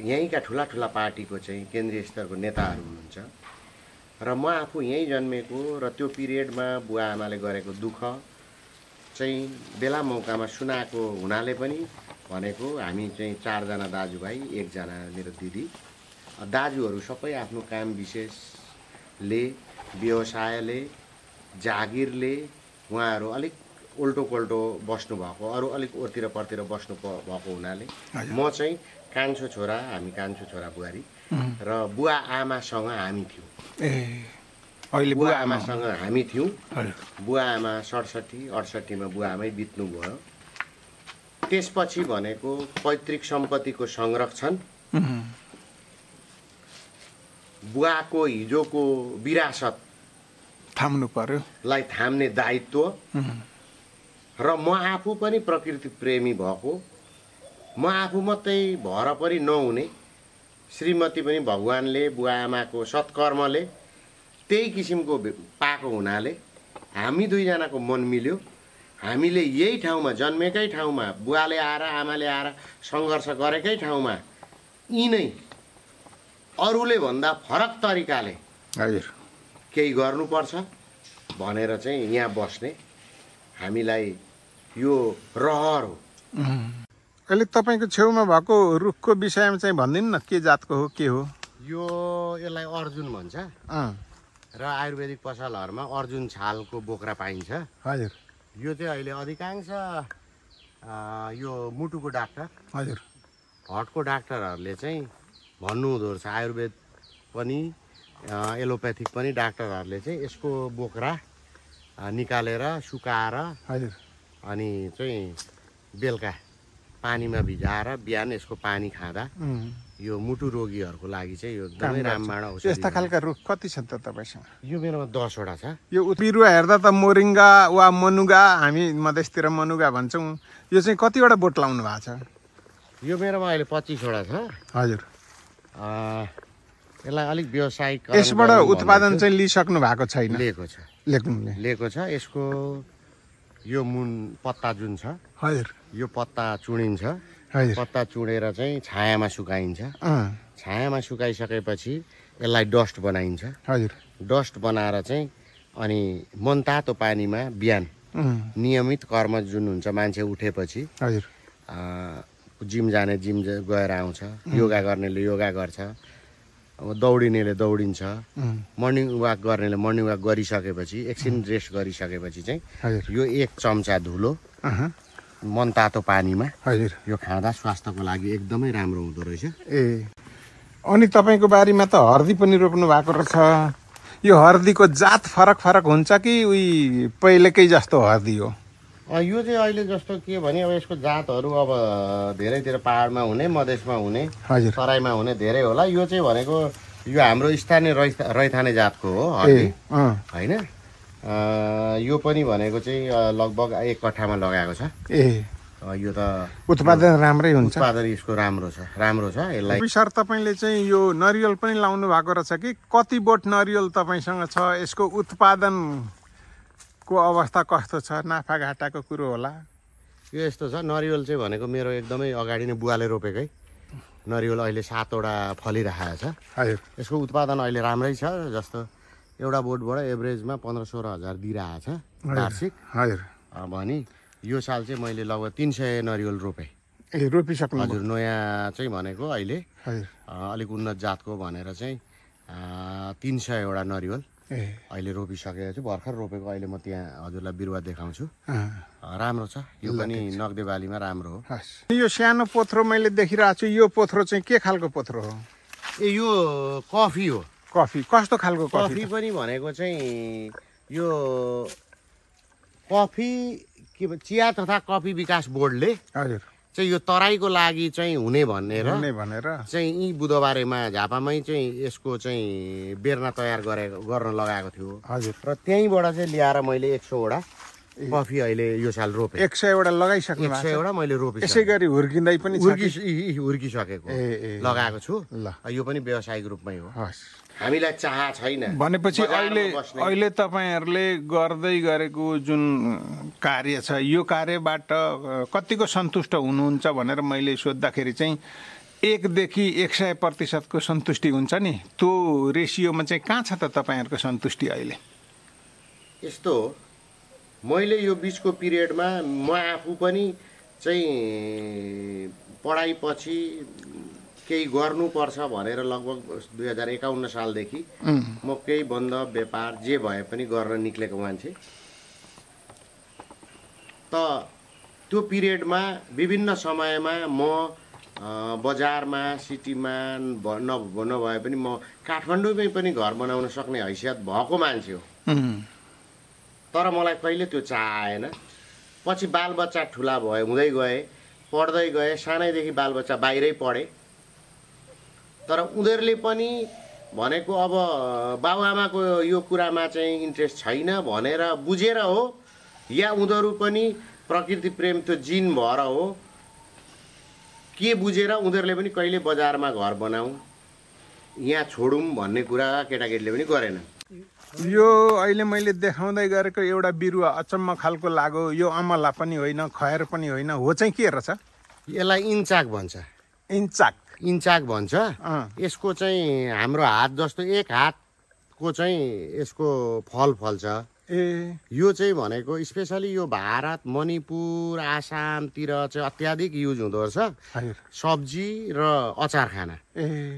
यहीँका ठुला ठुला पार्टीको चाहिँ केन्द्रीय स्तरको नेताहरू हुनुहुन्छ र म आफू यहीँ जन्मेको र त्यो पिरियडमा बुवा आमाले गरेको दुःख चाहिँ बेला मौकामा सुनाएको हुनाले पनि भनेको हामी चाहिँ 4 जना दाजुभाइ 1 जना मेरो दिदी दाजुहरू सबै आफ्नो काम विशेषले व्यवसायले जागिरले उहाँहरू अलिक उल्टो पल्टो बस्नु भएको अरू अलिक ओरतिर परतिर बस्नु भएको हुनाले म चाहिँ कान्छो छोरा हामी कान्छो छोरा बुहारी र बुवा आमासँग हामी थियौँ अहिले बुवा आमासँग हामी थियौँ बुवा आमा 67-68 मा बुवा आमै बित्नु भयो त्यसपछि भनेको पैतृक सम्पत्तिको संरक्षण बुवाको हिजोको विरासत थाम्नु पर्यो लाई थाम्ने दायित्व र म आफू पनि प्रकृति प्रेमी भएको म आफू मात्रै भएर पनि नहुने श्रीमती पनि भगवानले बुवा आमाको सत्कर्मले त्यही किसिमको पाएको हुनाले हामी 2 जनाको मन मिल्यो हामीले यही ठाउँमा जन्मेकै ठाउँमा बुवाले आएर आमाले आएर सङ्घर्ष गरेकै ठाउँमा यिनै अरूले भन्दा फरक तरिकाले हजुर केही गर्नुपर्छ भनेर चाहिँ यहाँ बस्ने हामीलाई यो रहर हो अहिले तपाईँको छेउमा भएको रुखको विषयमा चाहिँ भनिदिनु न के जातको हो के हो यसलाई अर्जुन भन्छ र आयुर्वेदिक पसलहरूमा अर्जुन छालको बोक्रा पाइन्छ हजुर यो चाहिँ अहिले अधिकांश यो मुटुको डाक्टर हजुर हर्टको डाक्टरहरूले चाहिँ भन्नुहुँदो रहेछ आयुर्वेद पनि एलोप्याथिक पनि डाक्टरहरूले चाहिँ यसको बोक्रा निकालेर सुकाएर हजुर अनि चाहिँ बेलुका पानीमा भिजाएर बिहान यसको पानी खाँदा यो मुटु रोगीहरूको लागि चाहिँ यो एकदमै रामबाण औषधि यस्ता खालका रुख कति छन् त तपाईँसँग यो मेरोमा 10 वटा छ यो बिरुवा हेर्दा त मोरिङ्गा वा मनुगा हामी मधेसतिर मनुगा भन्छौँ यो चाहिँ कतिवटा बोट लाउनु भएको छ यो मेरोमा अहिले 25 वटा छ हजुर यसलाई अलिक व्यावसायिक यसबाट उत्पादन चाहिँ लिइसक्नु भएको छैन लिएको छ यसको यो मुन पत्ता जुन छ हजुर यो पत्ता चुडिन्छ पत्ता चुडेर चाहिँ छायामा सुकाइन्छ छायामा सुकाइसकेपछि यसलाई डस्ट बनाइन्छ हजुर डस्ट बनाएर चाहिँ अनि मनतातो पानीमा बिहान नियमित कर्म जुन हुन्छ मान्छे उठेपछि हजुर जिम जाने जिम गएर आउँछ योगा गर्नेले योगा गर्छ अब दौडिनेले दौडिन्छ मर्निङ वाक गर्नेले मर्निङ वाक गरिसकेपछि एकछिन रेस्ट गरिसकेपछि चाहिँ यो 1 चम्चा धुलो मनतातो पानीमा हजुर यो खाँदा स्वास्थ्यको लागि एकदमै राम्रो हुँदो रहेछ। ए अनि तपाईँको बारीमा त हर्दी पनि रोप्नु भएको रहेछ। यो हर्दीको जात फरक फरक हुन्छ कि उही पहिलेकै जस्तो हर्दी हो? यो चाहिँ अहिले जस्तो के भने अब यसको जातहरू अब धेरैतिर पाहाडमा हुने, मधेसमा हुने, हजुर तराईमा हुने धेरै होला। यो चाहिँ भनेको यो हाम्रो स्थानीय रैथाने जातको हो हर्दी होइन। यो पनि भनेको चाहिँ लगभग 1 कट्ठामा लगाएको छ। ए यो त उत्पादन राम्रै हुन्छ। उत्पादन यसको राम्रो छ यसलाई। सर तपाईँले चाहिँ यो नरिवल पनि लाउनु भएको रहेछ कि? कति बोट नरिवल तपाईँसँग छ? यसको उत्पादनको अवस्था कस्तो छ? नाफाघाटाको कुरो होला? यो यस्तो छ, नरिवल चाहिँ भनेको मेरो एकदमै अगाडि नै बुवाले रोपेकै नरिवल अहिले 7 वटा फलिरहेको छ। हजुर यसको उत्पादन अहिले राम्रै छ। जस्तो एउटा बोटबाट एभरेजमा 15-16 हजार दिइरहेको छ वार्षिक। हजुर भने यो साल चाहिँ मैले लगभग 300 नरिवल रोपेँ। ए रोपिसक्नु? हजुर नयाँ चाहिँ भनेको अहिले हजुर अलिक उन्नत जातको भनेर चाहिँ 300 वटा नरिवल अहिले रोपिसकेको छु। भर्खर रोपेको अहिले म त्यहाँ हजुरलाई बिरुवा देखाउँछु। राम्रो छ यो पनि नगदे बालीमा राम्रो हो। यो सानो पोथ्रो मैले देखिरहेको छु, यो पोथ्रो चाहिँ के खालको पोथ्रो हो? ए यो कफी हो। कफी कस्तो खालको? कफी पनि भनेको चाहिँ यो कफी के चिया तथा कफी विकास बोर्डले हजुर चाहिँ यो तराईको लागि चाहिँ हुने भनेर चाहिँ यी बुधबारेमा झापामै चाहिँ यसको चाहिँ बेर्ना तयार गर्न लगाएको थियो। हजुर र त्यहीँबाट चाहिँ ल्याएर मैले 100 वटा कफी अहिले यो साल रोपेँ। 100 वटा लगाइसक्नु? 100 वटा मैले रोपेँ। यसै गरी हुर्किँदै पनि हुर्किसकेको लगाएको छु। यो पनि व्यावसायिक रूपमै हो। हामीलाई चाह छैन भनेपछि अहिले तपाईँहरूले गर्दै गरेको जुन कार्य छ यो कार्यबाट कतिको सन्तुष्ट हुनुहुन्छ भनेर मैले सोद्धाखेरि चाहिँ 1 देखि 100% को सन्तुष्टि हुन्छ नि, त्यो रेसियोमा चाहिँ कहाँ छ त तपाईँहरूको सन्तुष्टि अहिले? यस्तो मैले यो बिचको पिरियडमा म आफू पनि चाहिँ पढाइपछि केही गर्नुपर्छ भनेर लगभग 2051 सालदेखि म केही बन्द व्यापार जे भए पनि गर्न निक्लेको मान्छे। त त्यो पिरियडमा विभिन्न समयमा म बजारमा सिटीमा नभए पनि म काठमाडौँमै पनि घर बनाउन सक्ने हैसियत भएको मान्छे हो। तर मलाई कहिले त्यो चाहेन। पछि बालबच्चा ठुला हुँदै गए, पढ्दै गए, सानैदेखि बालबच्चा बाहिरै पढे। तर उनीहरूले पनि भनेको अब बाबुआमाको यो कुरामा चाहिँ इन्ट्रेस्ट छैन भनेर बुझेर हो या उनीहरू पनि प्रकृति प्रेम त्यो जिन भएर हो के बुझेर उनीहरूले पनि कहिले बजारमा घर बनाऊ यहाँ छोडौँ भन्ने कुरा केटाकेटीले पनि गरेन। यो अहिले मैले देखाउँदै गरेको एउटा बिरुवा अचम्म खालको लाग्यो। यो अमला पनि होइन, खयर पनि होइन, हो चाहिँ के रहेछ? यसलाई इन्चाक भन्छ। इन्चाक भन्छ। यसको चाहिँ हाम्रो हात जस्तो 1 हातको चाहिँ यसको फल फल्छ। यो चाहिँ भनेको स्पेसली यो भारत, मणिपुर, आसामतिर चाहिँ अत्याधिक युज हुँदो रहेछ सब्जी र अचार खाना।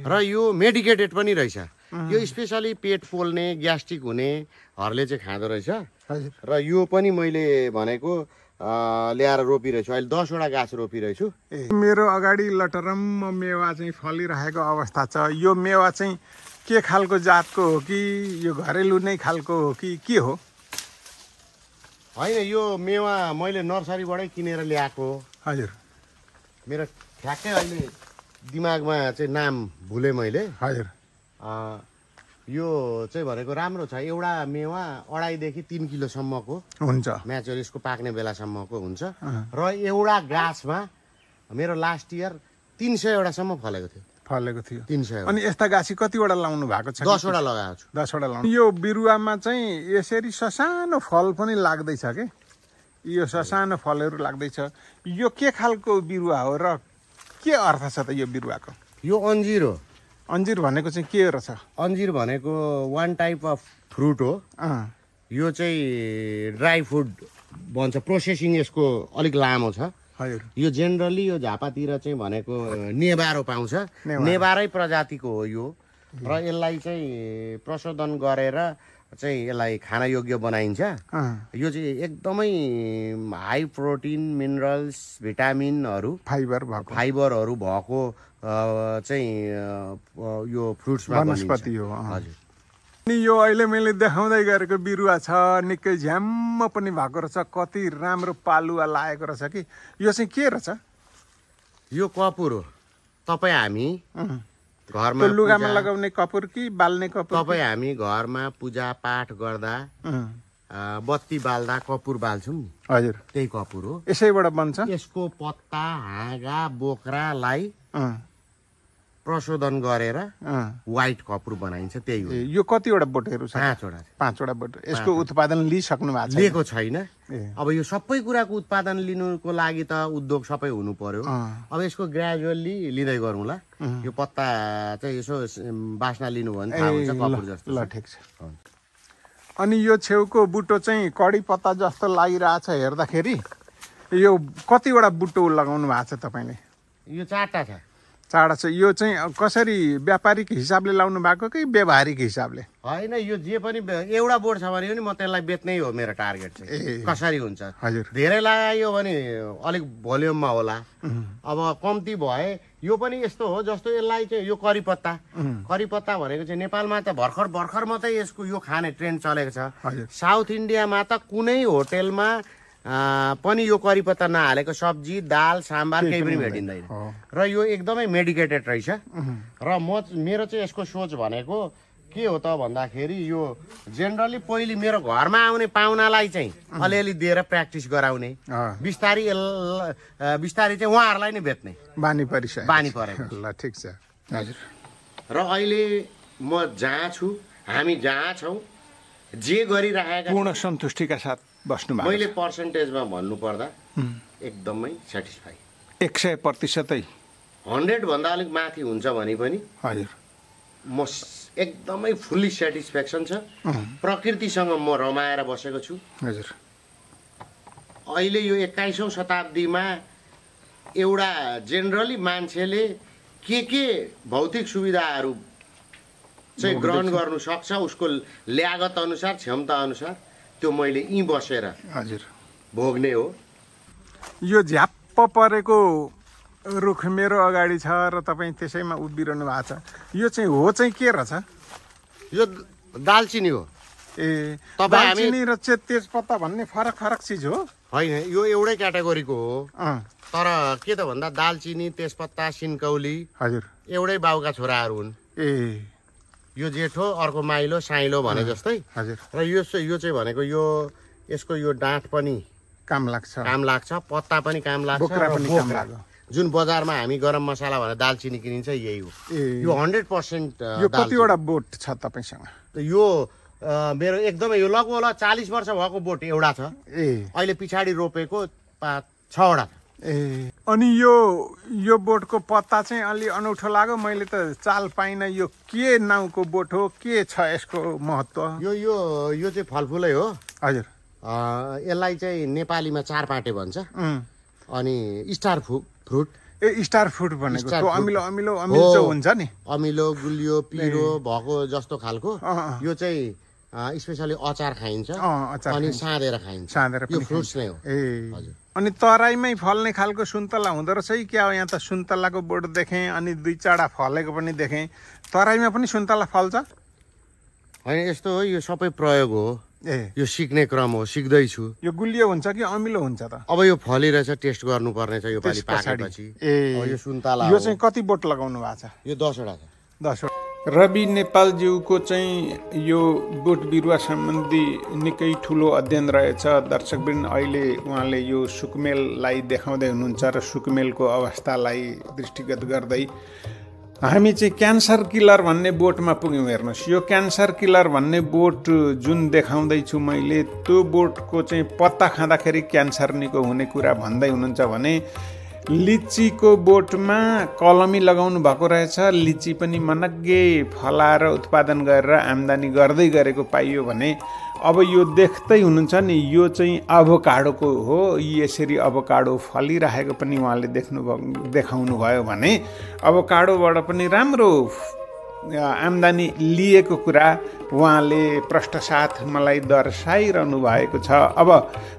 र यो मेडिकेटेड पनि रहेछ। यो स्पेसली पेट पोल्ने, ग्यास्ट्रिक हुनेहरूले चाहिँ खाँदो रहेछ। र यो पनि मैले भनेको ल्याएर रोपिरहेछु। अहिले 10 वटा गाछ रोपिरहेछु। मेरो अगाडि लटरम्म मेवा चाहिँ फलिरहेको अवस्था छ। यो मेवा चाहिँ के खालको जातको हो कि यो घरेलु नै खालको हो कि के हो? होइन, यो मेवा मैले नर्सरीबाटै किनेर ल्याएको। हजुर मेरो ठ्याक्कै अहिले दिमागमा चाहिँ नाम भुलेँ मैले। हजुर यो चाहिँ भनेको राम्रो छ। एउटा मेवा 2.5 देखि 3 किलोसम्मको हुन्छ, म्याचुर यसको पाक्ने बेलासम्मको हुन्छ। र एउटा गाछमा मेरो लास्ट इयर 300 वटासम्म फलेको थियो। 300। अनि यस्ता गाछी कतिवटा लाउनु भएको छ? 10 वटा लगाएको छु। 10 वटा लाउनु। यो बिरुवामा चाहिँ यसरी ससानो फल पनि लाग्दैछ के? यो ससानो फलहरू लाग्दैछ। यो के खालको बिरुवा हो र के अर्थ छ त यो बिरुवाको? यो अन्जिर हो। अन्जिर भनेको चाहिँ के रहेछ? अन्जिर भनेको वान टाइप अफ फ्रुट हो। यो चाहिँ ड्राई फुड भन्छ। प्रोसेसिङ यसको अलिक लामो छ। यो जेनरली यो झापातिर चाहिँ भनेको नेबारो पाउँछ। नेबारै प्रजातिको हो यो। र यसलाई चाहिँ प्रशोधन गरेर चाहिँ यसलाई खान योग्य बनाइन्छ। यो चाहिँ एकदमै हाई प्रोटिन, मिनरल्स, भिटामिनहरू, फाइबरहरू भएको चाहिँ यो फ्रुट्समा वनस्पति हो। हजुर। अनि यो अहिले मैले देखाउँदै गरेको बिरुवा छ, निकै झ्याम्म पनि भएको रहेछ, कति राम्रो पालुवा लागेको रहेछ कि। यो चाहिँ के रहेछ? यो कपुर हो। तपाईँ हामी घरमा लुगामा लगाउने कपुर कि बाल्ने कपुर? तपाईँ हामी घरमा पूजा पाठ गर्दा बत्ती बाल्दा कपुर बाल्छौँ नि, हजुर, त्यही कपुर हो। यसैबाट बन्छ। यसको पत्ता, हाँगा, बोक्रालाई प्रशोधन गरेर व्हाइट कपुर बनाइन्छ, त्यही हो। यो कतिवटा बोटहरू छ? 5वटा बोट। यसको उत्पादन लिइसक्नु भएको छ? लिएको छैन। अब यो सबै कुराको उत्पादन लिनुको लागि त उद्योग सबै हुनु पर्यो। अब यसको ग्रेजुअली लिँदै गरौँला। यो पत्ता चाहिँ यसो बास्ना लिनु भयो भने थाहा हुन्छ कपुर जस्तो। ल ठिक छ। अनि यो छेउको बुटो चाहिँ कडी पत्ता जस्तो लागिरहेछ हेर्दाखेरि। यो कतिवटा बुटो लगाउनु भएको छ तपाईँले? यो 4टा छ। 4टा छ। यो चाहिँ कसरी व्यापारिक हिसाबले लाउनु भएको कि व्यावहारिक हिसाबले? होइन, यो जे पनि एउटा बोर्ड छ भने पनि म त्यसलाई बेच्नै हो मेरो टार्गेट चाहिँ। कसरी हुन्छ? हजुर। धेरै लगायो भने अलिक भोल्युममा होला। अब कम्ती भए यो पनि यस्तो हो जस्तो यसलाई चाहिँ यो करी पत्ता भनेको चाहिँ नेपालमा त भर्खर मात्रै यसको यो खाने ट्रेन्ड चलेको छ। साउथ इन्डियामा त कुनै होटेलमा पनि यो करी पत्ता नहालेको सब्जी, दाल, साम्बार केही पनि भेटिँदैन। र यो एकदमै मेडिकेटेड रहेछ। र मेरो चाहिँ यसको सोच भनेको के हो त भन्दाखेरि यो जेनरली पहिले मेरो घरमा आउने पाहुनालाई चाहिँ अलिअलि दिएर प्र्याक्टिस गराउने, बिस्तारै चाहिँ उहाँहरूलाई नै बेच्ने बानी परेको। ल ठिक छ। हजुर। र अहिले म जहाँ छु, हामी जहाँ छौँ, जे गरिरहेका पूर्ण सन्तुष्टिका साथ बस्नु भएको। मैले पर्सेन्टेजमा भन्नुपर्दा एकदमै सेटिस्फाई। 100%? 100 भन्दा अलिक माथि हुन्छ भने पनि हजुर म एकदमै फुल्ली सेटिस्फ्याक्सन छ। प्रकृतिसँग म रमाएर बसेको छु। हजुर। अहिले यो 21औं शताब्दीमा एउटा जेनरली मान्छेले के भौतिक सुविधाहरू चाहिँ ग्रहण गर्नु सक्छ उसको ल्यागत अनुसार, क्षमता अनुसार, त्यो मैले यहीँ बसेर हजुर भोग्ने हो। यो झ्याप्प परेको रुख मेरो अगाडि छ र तपाईँ त्यसैमा उभिरहनु भएको छ। यो चाहिँ के रहेछ? यो दालचिनी हो। ए, दालचिनी र तेजपत्ता भन्ने फरक चिज हो? होइन, यो एउटै क्याटेगोरीको हो। तर के त भन्दा दालचिनी, तेजपत्ता, सिन्कौली हजुर एउटै बाउका छोराहरू हुन्। ए, यो जेठो, अर्को माइलो, साइलो भने जस्तै। हजुर। र यो चाहिँ भनेको यसको यो डाँठ पनि काम लाग्छ, पत्ता पनि काम लाग्छ, बोक्रा पनि काम लाग्छ। जुन बजारमा हामी गरम मसाला भनेर दालचिनी किनिन्छ यही हो। यो 100%। यो कतिवटा बोट छ तपाईसँग? यो मेरो एकदमै यो लगभग 40 वर्ष भएको बोट एउटा छ। अहिले पछाडि रोपेको 6वटा। ए, अनि यो बोटको पत्ता चाहिँ अलि अनौठो लाग्यो। मैले त चाल पाइनँ। यो के नाउँको बोट हो? के छ यसको महत्त्व? यो चाहिँ फलफुलै हो। हजुर। यसलाई चाहिँ नेपालीमा चारपाटे भन्छ। अनि स्टार फ्रुट। ए, स्टार फ्रुट भनेको त्यो अमिलो हुन्छ नि, अमिलो, गुलियो, पिरो भएको जस्तो खालको। यो चाहिँ स्पेसली अचार खाइन्छ अनि साँधेर खाइन्छ। यो फ्रुट्स नै हो। ए, अनि तराईमै फल्ने खालको सुन्तला हुँदो रहेछ क्या? यहाँ त सुन्तलाको बोट देखेँ, अनि 2-4वटा फलेको पनि देखेँ। तराईमा पनि सुन्तला फल्छ? होइन, यस्तो हो, यो सबै प्रयोग हो। यो सिक्ने क्रम हो, सिक्दैछु। यो गुलियो हुन्छ कि अमिलो हुन्छ त? अब यो फलिरहेछ, टेस्ट गर्नुपर्ने छ यो पालि पाकेपछि। यो सुन्तला यो चाहिँ कति बोट लगाउनु भएको छ? यो 10वटा छ। 10वटा। रवि नेपालज्यूको चाहिँ यो बोट बिरुवा सम्बन्धी निकै ठुलो अध्ययन रहेछ। दर्शकवृन्द, अहिले उहाँले यो सुकुमेललाई देखाउँदै हुनुहुन्छ र सुकुमेलको अवस्थालाई दृष्टिगत गर्दै हामी चाहिँ क्यान्सर किलर भन्ने बोटमा पुग्यौँ। हेर्नुहोस्, यो क्यान्सर किलर भन्ने बोट जुन देखाउँदैछु मैले, त्यो बोटको चाहिँ पत्ता खाँदाखेरि क्यान्सर निको हुने कुरा भन्दै हुनुहुन्छ भने लिचीको बोटमा कलमी लगाउनु भएको रहेछ। लिची पनि मनग्गे फलाएर उत्पादन गरेर आम्दानी गर्दै गरेको पाइयो भने अब यो देख्दै हुनुहुन्छ नि, यो चाहिँ अभोकाडोको हो। यसरी अभोकाडो फलिरहेको पनि उहाँले देखाउनु भयो भने अभोकाडोबाट पनि राम्रो आम्दानी लिएको कुरा उहाँले प्रष्टसाथ मलाई दर्शाइरहनु भएको छ। अब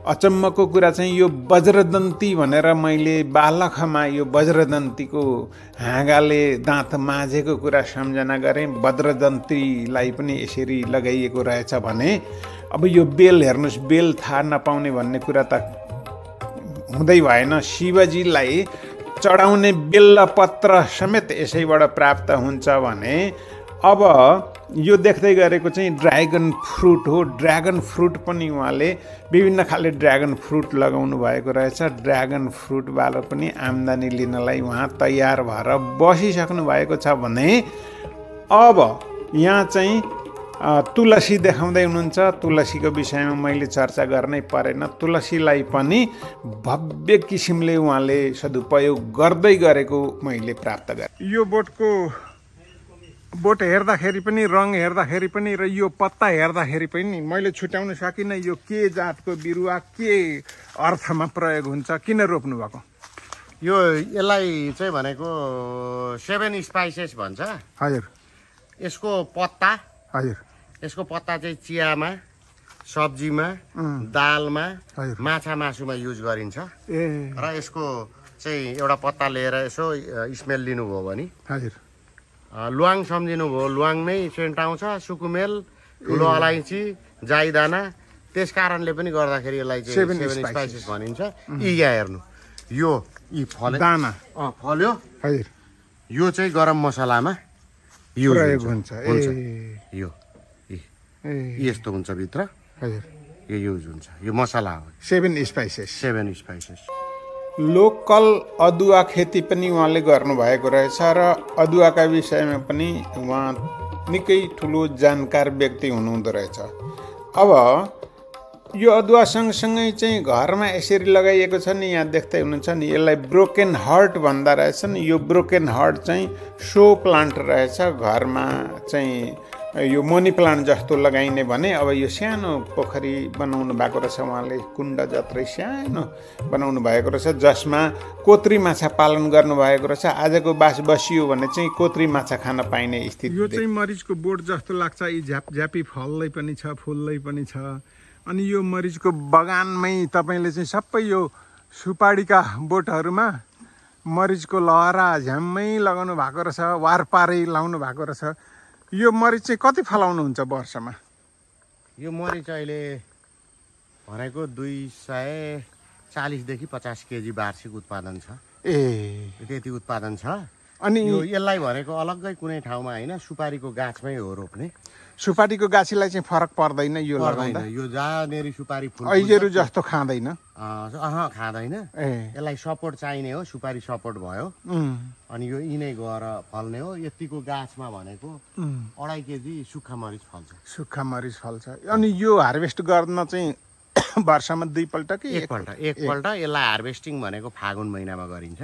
अचम्मको कुरा चाहिँ यो वज्रदन्ती भनेर मैले बालखमा यो वज्रदन्तीको हाँगाले दाँत माझेको कुरा सम्झना गरेँ। वज्रदन्तीलाई पनि यसरी लगाइएको रहेछ भने अब यो बेल हेर्नुहोस्, बेल थाहा नपाउने भन्ने कुरा त हुँदै भएन। शिवजीलाई चढाउने बेलपत्र समेत यसैबाट प्राप्त हुन्छ भने अब यो देख्दै गरेको चाहिँ ड्र्यागन फ्रुट हो। ड्र्यागन फ्रुट पनि उहाँले विभिन्न खाले ड्र्यागन फ्रुट लगाउनु भएको रहेछ। ड्र्यागन फ्रुटबाट पनि आम्दानी लिनलाई उहाँ तयार भएर बसिसक्नु भएको छ भने अब यहाँ चाहिँ तुलसी देखाउँदै हुनुहुन्छ। तुलसीको विषयमा मैले चर्चा गर्नै परेन। तुलसीलाई पनि भव्य किसिमले उहाँले सदुपयोग गर्दै गरेको मैले प्राप्त गरेँ। यो बोट हेर्दाखेरि पनि, रङ हेर्दाखेरि पनि र यो पत्ता हेर्दाखेरि पनि मैले छुट्याउन सकिनँ यो के जातको बिरुवा, के अर्थमा प्रयोग हुन्छ, किन रोप्नु भएको? यो यसलाई चाहिँ भनेको 7 स्पाइसेस भन्छ। हजुर। यसको पत्ता, हजुर, यसको पत्ता चाहिँ चियामा, सब्जीमा, दालमा, माछा मासुमा युज गरिन्छ। र यसको चाहिँ एउटा पत्ता लिएर यसो स्मेल लिनुभयो भने, हजुर, ल्वाङ सम्झिनुभयो, ल्वाङ नै सेन्ट आउँछ। सुकुमेल, ठुलो अलैँची, जाइदाना, त्यस कारणले पनि गर्दाखेरि यसलाई चाहिँ 7 स्पाइसेस भनिन्छ। यी यहाँ हेर्नु, यो फल्यो, दाना फल्यो, हजुर, यो चाहिँ गरम मसलामा युज हुन्छ। यो यस्तो हुन्छ भित्र, हजुर, यो युज हुन्छ। यो मसला हो, 7 स्पाइसेस। 7 स्पाइसेस। लोकल अदुवा खेती पनि उहाँले गर्नुभएको रहेछ र अदुवाका विषयमा पनि उहाँ निकै ठुलो जानकार व्यक्ति हुनुहुँदो रहेछ। अब यो अदुवा सँगसँगै चाहिँ घरमा यसरी लगाइएको छ नि, यहाँ देख्दै हुनुहुन्छ नि, यसलाई ब्रोकेन हार्ट भन्दा रहेछन्। यो ब्रोकेन हार्ट चाहिँ सो प्लान्ट रहेछ। घरमा चाहिँ यो मनी प्लान्ट जस्तो लगाइने भने अब यो सानो पोखरी बनाउनु भएको रहेछ उहाँले, कुण्ड जत्रै सानो बनाउनु भएको रहेछ, जसमा कोत्री माछा पालन गर्नुभएको रहेछ। आजको बास बसियो भने चाहिँ कोत्री माछा खान पाइने स्थिति। यो चाहिँ मरिचको बोट जस्तो लाग्छ। यी झ्यापझ्यापी फल्दै पनि छ, फुल्दै पनि छ। अनि यो मरिचको बगानमै तपाईँले चाहिँ सबै यो सुपारीका बोटहरूमा मरिचको लहरा झ्याम्मै लगाउनु भएको रहेछ, वारपारै लाउनु भएको रहेछ। यो मरिच चाहिँ कति फलाउनुहुन्छ वर्षमा? यो मरिच अहिले भनेको 240 देखि 50 केजी वार्षिक उत्पादन छ। त्यति उत्पादन छ। अनि यसलाई भनेको अलग्गै कुनै ठाउँमा होइन, सुपारीको गाछमै हो रोप्ने। सुपारीको गाछीलाई चाहिँ फरक पर्दैन यो लगाउँदा? यो जहाँनेरि सुपारी फुल ऐजेरू जस्तो खाँदैन? खाँदैन। यसलाई सपोर्ट चाहिने हो, सुपारी सपोर्ट भयो अनि यो यिनै गएर फल्ने हो। यतिको गाछमा भनेको 2.5 केजी सुक्खा मरिच फल्छ। सुक्खा मरिच फल्छ। अनि यो हार्भेस्ट गर्न चाहिँ वर्षमा 2 पल्ट कि एकपल्ट? यसलाई हार्भेस्टिङ भनेको फागुन महिनामा गरिन्छ।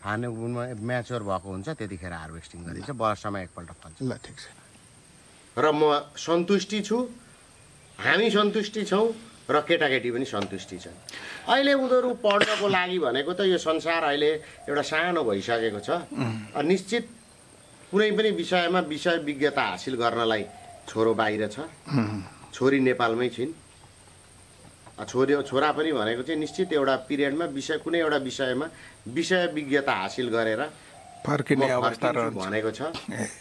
फागुनमा म्याच्योर भएको हुन्छ, त्यतिखेर हार्भेस्टिङ गरिन्छ। वर्षमा एकपल्ट फल्छ। ल, ठिक छ। र म सन्तुष्टि छु, हामी सन्तुष्टि छौँ र केटाकेटी पनि सन्तुष्टि छन्। अहिले उनीहरू पढ्नको लागि भनेको त यो संसार अहिले एउटा सानो भइसकेको छ। निश्चित कुनै पनि विषयमा विषय विज्ञता हासिल गर्नलाई छोरो बाहिर छ, छोरी नेपालमै छिन्। छोरा पनि भनेको चाहिँ निश्चित एउटा पिरियडमा कुनै एउटा विषयमा विषय विज्ञता हासिल गरेर फर्किने अवस्था भनेको छ।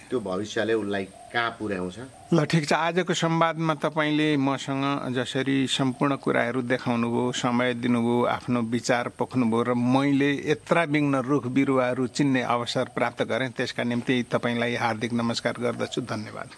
त्यो भविष्यले उसलाई कहाँ पुर्याउँछ। ल, ठिक छ। आजको संवादमा तपाईँले मसँग जसरी सम्पूर्ण कुराहरू देखाउनुभयो, समय दिनुभयो, आफ्नो विचार पोख्नुभयो र मैले यत्रा विघ्न रुख बिरुवाहरू चिन्ने अवसर प्राप्त गरेँ, त्यसका निम्ति तपाईँलाई हार्दिक नमस्कार गर्दछु। धन्यवाद।